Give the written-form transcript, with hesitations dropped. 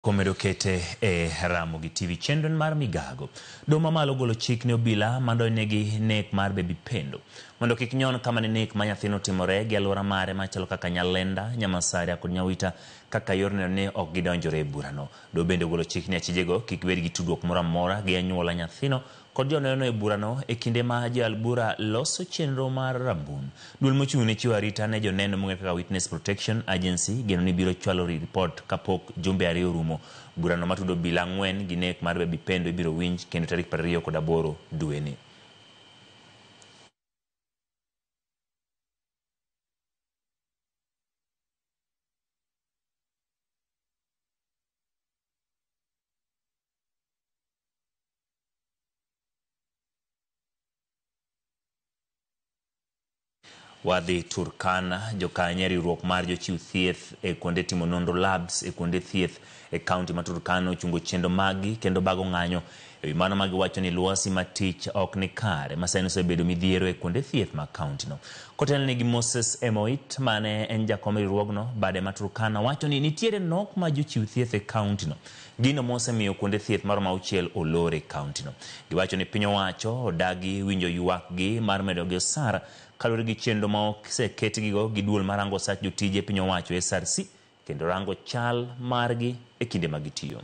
Komedo kete e Ramogi TV chenro mar Migago. Doho mamalo ogolo chik ne obila madonjnegi nek mar Baby Pendo mondo kik nyon kama ne nek ma nyathino otimore gi alwora mare machalo kaka Nyalenda, Nyamasaria kod Nyawita kaka yor neno ni ok gidonjore e burano. Doho bende ogolo chik ni achijego kik bed gi tudruok moro amora gi anyuola nyathino kod joneno e burano e kinde ma joyal bura loso chenro mar rambun. Duol mochung' ne chiwo arita ne joneno mong'ere kaka Witness Protection Agency geno ni biro chwalo ripot kapok jumbe ariyo orumo. Burano matudo obila ang'wen gi nek mar Baby Pendo ibiro winj kendo tarik 28 dweni. Wadhi Turkana, jokanyo e riwruok mar jochiw thieth e kuonde timo nonro labs e kuonde thieth e kaunti ma Turkana ochungo chenro maggi kendo bago ng'anyo. E wi mano magiwacho ni lwasi ma tich ok ni kare ma sani osebedo midhiero e kuonde thieth mag kauntino. Kotelne gi Moses Emoit mane en jakom e riwruogno, bade ma Turkana wacho ni nitiere nok ma jochiw thieth e kauntino. Gino mosemiyo kuonde thieth maromo auchiel olor e kauntino. Giwacho ni piny owacho odagi winjo ywakgi mar medogi osara kaluwore gi chenro ma oseketgigo gi duol marango osach jotije piny owacho SRC kendo rango chal margi e kinde ma gitiyo.